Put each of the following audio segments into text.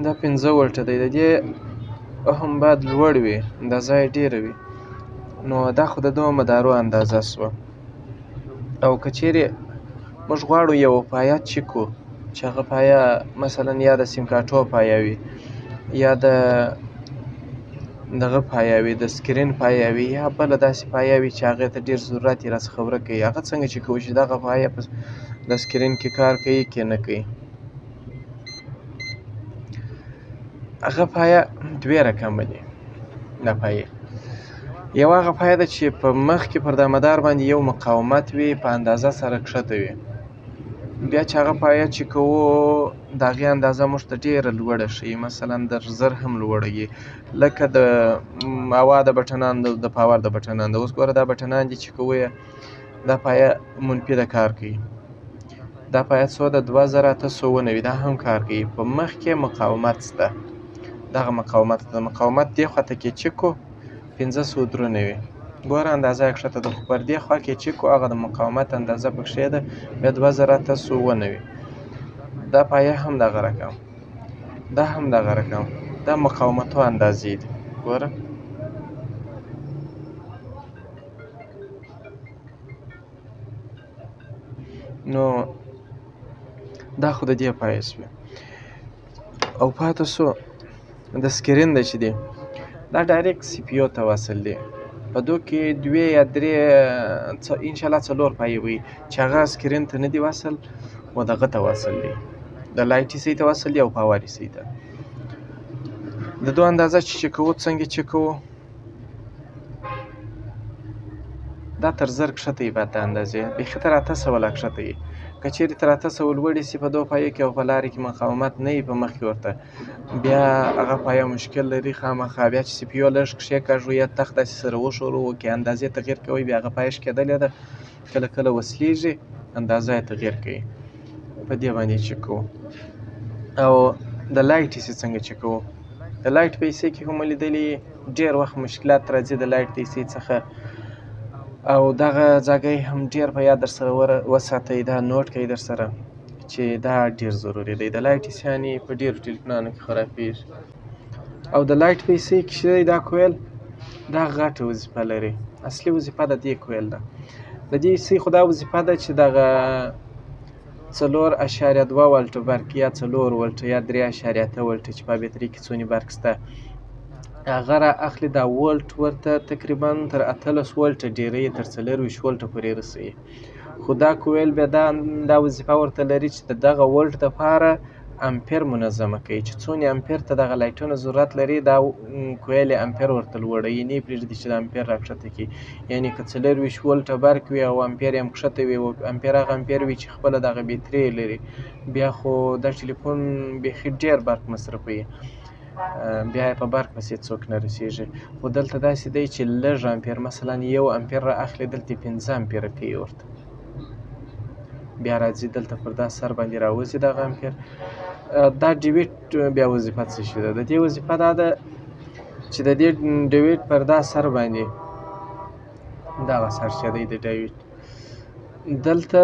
دا 5 ولټه دی، د دې هم باید لوړ وي، اندازه یې ډېره وي. نو دا خو د دوو مدارو اندازه شوه. او که چیرې موږ غواړو یو پایه چک کړو چې هغه پایه مثلا یا د سیم کارټو پایه وي، یا د دغه پایه وي، د سکرین پایه وي، یا بله داسې پایه وي چې هغې ته ډېر ضرورت یې راڅخه ورک کوي، هغه څنګه چې کوو چې دغه پایه په د سکرین کې کار کوي که نه کوي. هغه پایه دوې رقمه دي. دا پایې یو هغه پایه ده چې په مخ کې پر دا مدار باندې یو مقاومت وي، په اندازه سره کښته وي. بیا چې هغه پایه چې کوو د هغې اندازه موږ ته ډېره لوړه ښیي، مثلا در 1000 هم لوړه وي، لکه د هوا د بټنان، د پاور د بټنان ده. اوس ګوره دا بټنان دي چې کوو یې، دا پایه منفي ده کار کوي. دا پایه څو ده؟ 2890، دا هم کار کوي. په مخ کې مقاومت شته، دغه مقاومت د مقاومت دې خوا ته کې چک کړو 593، ګوره اندازه یې کښته ده، خو پر دې خوا کې چک کړو هغه د مقاومت اندازه پکښې ده بیا 2890. دا پایه هم دغه رقم، دا هم دغه رقم، دا مقاومتو اندازې دي. ګوره نو دا خو د دې پایې شوې. او پاتې شو د سکرین دی چې دی، دا ډایرکټ سی پي یو ته وصل دی. په دو کې دوې یا درې انشاءالله 4 پایې وي چې هغه سکرین ته نه دی وصل و دغه ته وصل دی، د لایټ سی ته وصل دی او پاور سی ته. د دوه اندازه چې کوو څنګه چې کوو، دا تر 1000 کښته وي باید دا اندازې، بیخي تر 800 لا کښته وي. که چیرې تر 800 لوړې سي په دوه پایو کې او په لارې کې مقاومت نه وي په مخ کې ورته، بیا هغه پایه مشکل لري خامخا. بیا چې سي پي یو لږ کښېکاږو یا تخت داسې سره وښوروو کې اندازې تغییر کوي، بیا هغه پایه شکېدلې ده، کله کله وصلېږي، اندازه یې تغییر کوي. په دې باندې چک کوو. او د لایټ سي څنګه چک کوو؟ د لایټ پیسې کې هم لیدلي ډېر وخت مشکلات راځي د لایټ پیسې څخه، او دغه ځاګی هم ډېر په یاد در سره وساتئ، دا نوټ کړئ در سره چې دا ډېر ضروري دی. د لایټ سیانې په ډېرو ټلیفونانو کې خرابېږي. او د لایټ پیسې کې چې دی دا کویل، دا غټه وظیفه لري. اصلي وظیفه د دې کویل ده. د دې سی خو دا وظیفه ده چې دغه 4.2 ولټه برق یا 4 ولټه یا 3.8 ولټه چې په بیتري کې څونې برق شته، هغه را اخلي. دا ولټ ورته تقریبا تر 18 ولټه ډېروي، تر 24 ولټه پورې رسوي. خو دا کویل بیا دا وظیفه ورته لري چې د دغه ولټ دپاره امپیر منظمه کوي، چې څونې امپیر ته دغه لایټونه ضرورت لري، دا کویل یې امپیر ورته لوړوي، نه یې پرېږدي چې د امپیر راکښته کړي. یعنې که 24 ولټه برق وي او امپیر یې هم کښته وي، او امپیر هغه امپیر وي چې خپله دغه بیتري یې لري، بیا خو دا ټلیفون بیخي ډېر برق مصرفوي، بیا یې په برق پسې څوک نه رسېږي. خو دلته داسې دی چې لږ امپیر، مثلا 1 امپیر را اخلي، دلته 5 امپیره کوي ورته، بیا راځي دلته پر دا سر باندې راوځي دغه امپیر. دا ډیویټ بیا وظیفه څه شي ده؟ د دې وظیفه دا ده چې د دې ډیویټ پر دا سر باندې، دغه سر چې دی د ډیویټ، دلته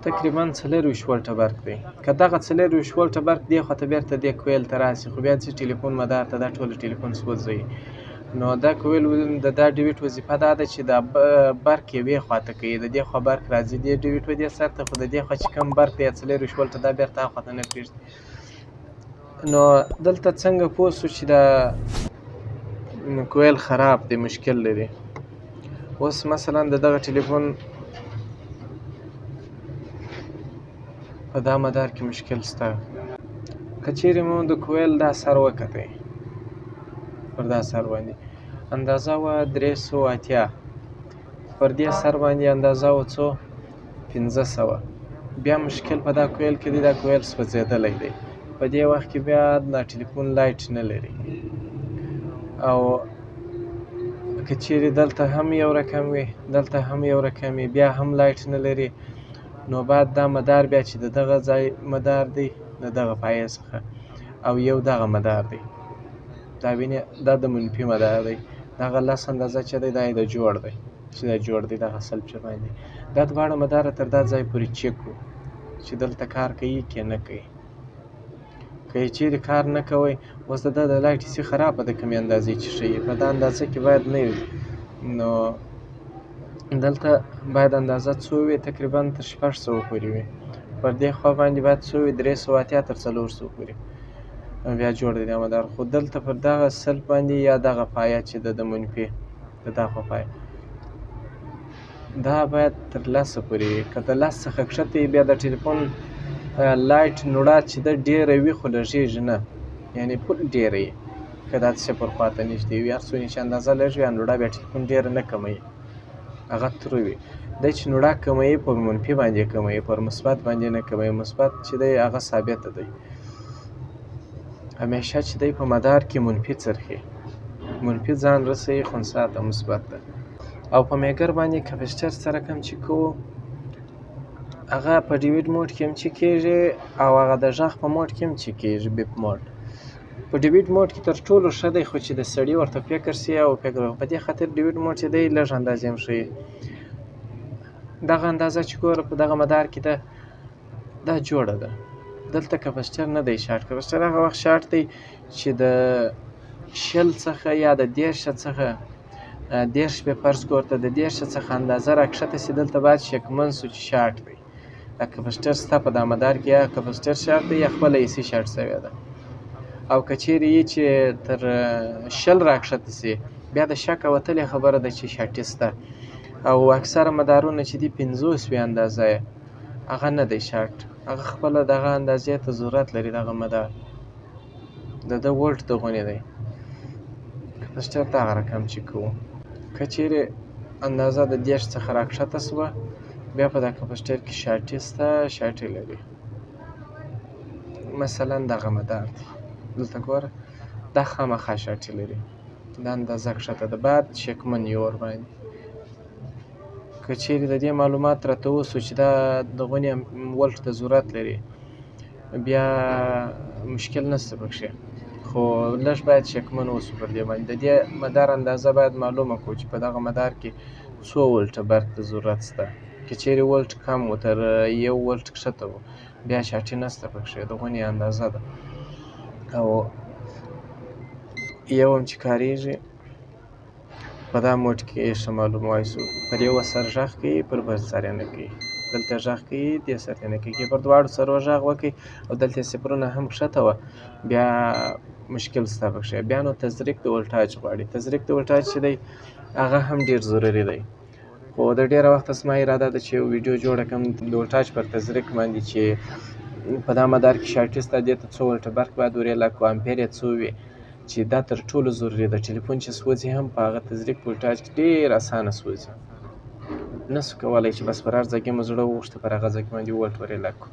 تقریبا 24 ولټه برق دی. که دغه 24 ولټه برق دې خوا ته بېرته دې کویل ته راسي، خو بیا چې ټلیفون مدار ته دا ټول ټلیفون سوځوي. نو دا کویل د دا ډیویټ وظیفه دا ده چې دا برق یوې خوا ته کوي، د دې خوا برق راځي دې ډیویټ و دې سر ته، خو د دې خوا چې کم برق دی 24 ولټه دا بېرته هاخوا ته نه پرېږدي. نو دلته څنګه پوه سو چې دا کویل خراب دی، مشکل لري؟ اوس مثلا د دغه ټلیفون په دا مدار کې مشکل شته. که چیرې مو د کویل دا سر وکتی، پر دا سر باندې اندازه وه 380، پر دې سر باندې اندازه وه څو 500. بیا مشکل په دا کویل کې دی، دا کویل سوځېدلی دی. په دې وخت کې بیا دا ټلیفون لایټ نه لري. او که چیرې دلته هم یو رقم وي، دلته هم یو رقم وي، بیا هم لایټ نه لري، نو باید دا مدار بیا چې د دغه ځای مدار دی، د دغه پایې څخه، او یو دغه مدار دی، دا وینې دا د منفي مدار دی، دغه لس اندازه چې دی دا یې د جوړ دی، چې دا جوړ دی دغه سلب چې باندې دا دواړه مداره تر دا ځای پورې چک کړو چې دلته کار کوي که نه کوي. که یې چیرې کار نه کوی، اوس د ده د لایټ ایسي خرابه ده، کمې اندازې چې ښیي په دا اندازه کې باید نه وي. نو دلته باید اندازه څو وي؟ تقریبا تر 600 پورې وي. پر دې خوا باندې باید څو وي؟ 380 تر 400 پورې بیا جوړ دی دا مدار. خو دلته پر دغه سلف باندې یا دغه پایه چې ده د منفي د دغه پایه دا باید تر 10 پورې وي. که د 10 څخه کښته وي بیا د ټلیفون لایټ نوړا چې ده ډېره وي خو لږېږي نه، یعنې پول ډېره وي. که دا د صفر خواته نږدې وي، هر څومره چې اندازه لږ وي نوړا بیا ټلیفون ډېره نه کموي، هغه ترو وي. دی چې نوړا کموي پر منفي باندې کموي، پر مثبت باندې نه کموي. مثبت چې دی هغه ثابته دی همیشه، چې دی په مدار کې منفي څرخي، منفي ځان رسوي خنثی ته، مثبت ده. او په میګر باندې کپسټر څه رقم چې کوو هغه په ډیویډ موډ کې هم چې کېږي او هغه د غږ په موډ کې هم چې کېږي، بیپ موډ. په ډیویډ موډ کې تر ټولو ښه دی، خو چې د سړي ورته فکر شي او فکر په دې خاطر ډیویډ موډ چې دی لږ اندازې هم ښیي. دغه اندازه چې ګوره په دغه مدار کې ده دا جوړه ده. دلته کپسټر نه دی شارټ. کپسټر هغه وخت شارټ دی چې د 20 څخه یا د 30 څخه، 30 به فرض کړو ورته د 30 څخه اندازه راکښته شي، دلته باید شکمن شو چې شارټ دی. دا کپسټر سته په دا مدار کې، یا کپسټر شارټ دی یا خپله ایسي شارټ شوې ده. او که چیرې یې چې تر 20 راکښته شي بیا د شک وتلې خبره ده چې شارټي سته. او اکثره مدارونه چې دي 50 وي اندازه یې، هغه نه دی شارټ، هغه خپله دغه اندازې ته ضرورت لري. دغه مدار د ده ولټ دغونې دی. کپسټر دغه رقم چې کوو، که چیرې اندازه د 30 څخه راکښته شوه بیا په دا کپسټر کې شارټي سته، شارټي لري. مثلا دغه مدار دی، دلته ګوره دا خامخا شارټي لري، دا اندازه کښته ده، باید شکمن یو ورباندې. که چیرې د دې معلومات راته وسو چې دا دغونې ولټ ته ضرورت لري بیا مشکل نشته پکښې، خو لږ باید شکمن اوسو پر دې باندې. د دې مدار اندازه باید معلومه کړو چې په دغه مدار کې څو ولټه برق ته ضرورت شته. که چیرې ولټ کم و، تر 1 ولټ کښته و، بیا شارټي نشته پکښې، دغونې اندازه ده. او یو هم چې کارېږي په دا موډ کې ښه معلوموای شو، پر یوه سر غږ کوي پر بل سر یې نه کوي، دلته غږ کوي دې سر یې نه کوي. که پر دواړو سرو غږ وکړي او دلته صفرونه هم کښته وه بیا مشکل سته پکښې. بیا نو تزریق د ولټاج غواړي. تزریق د ولټاج چې دی هغه هم ډېر ضروري دی. خو د ډېره وخته زما اراده ده چې یو ویډیو جوړه کړم د ولټاج پر تزریق باندې، چې په دا مدار کې شارټي سته، دې ته څو ولټه برق باید ورېله کړو، امپیر یې څو وي، چې دا تر ټولو ضروري ده. ټلیفون چې سوځي هم په هغه تزریق ولټاج کې ډېر اسانه سوځي، نه سو کولی چې بس پر هر ځای کې مو زړه وغوښته پر هغه ځای کې باندې ولټ ورېله کړو.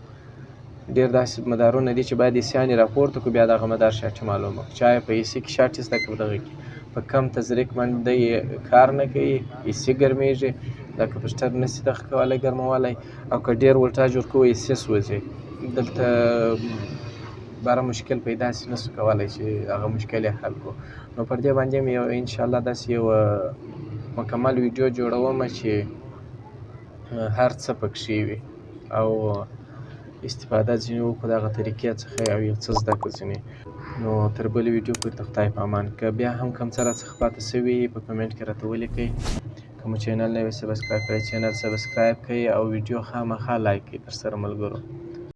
ډېر داسې مدارونه دي چې باید ایسیانې راپورته کړو، بیا دغه مدار شارټي معلومه کړو، چې آیا په ایسي کې شارټي شته که په دغه کې. په کم تزریق باندې دی کار نه کوي، ایسي ګرمېږي، دا کپسټر نه سي دغه کولی ګرمولی، او که ډېر ولټاج ورکوو ایسي سوځي. دلته باره مشکل پیدا سي، نه سو کولی چې هغه مشکل یې حل کړو. نو پر دې باندې مې یو انشاءالله داسې یوه مکمل ویډیو جوړوم چې هر څه پکښې وي او استفاده ځینې وکړو دغه طریقې څخه او یو څه زده کړو ځینې. نو تر بلې ویډیو پورې د خدای په امان. که بیا هم کوم څه راڅخه پاتې شوي په کمنټ کې راته ولیکئ. که مو چینل نوی سبسکرایب کړئ، چینل سبسکرایب کړئ او ویډیو خامخا لایک کړئ. تر سره ملګرو.